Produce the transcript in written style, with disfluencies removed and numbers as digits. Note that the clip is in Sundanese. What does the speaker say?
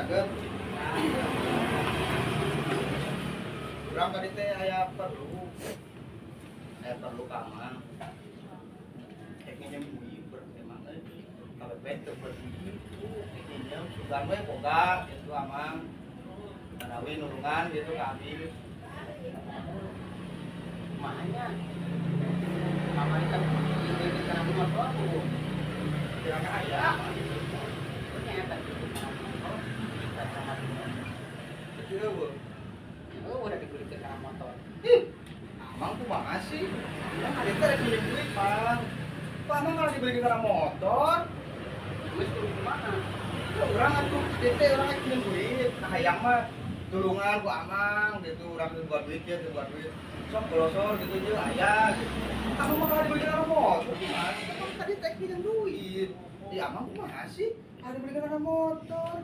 Cageur. Urang tadi teh aya perlu. Aya perlu ka Amang. Rek nginjem duit emang euy. KBP teu duit. Rek nginjem sugan we boga gitu, Amang. Manawi nulungan gitu ka abi. Kumaha? Kamari kan ini karena motor tuh. Kira aya. Nya eta gitu karena motor. Kita sama Jadi eueuh. Oh, udah dibelikan karena motor. Ih, Amang kumaha sih? Urang tadi teh rek minjem duit, Mang. Kok Amang kalau dibelikan karena motor? Geus kudu kumaha? Ya urang atuh teh urang rek minjem duit. Nah, hayang mah tulungan ku Amang gitu, urang teu buat duit ya, teu buat duit. Sok golosor gitu je aya gitu. Amang mah kalau dibelikan karena motor kumaha sih? Kan tadi teh minjem duit. Ya Amang kumaha sih? Kalau dibelikan karena motor.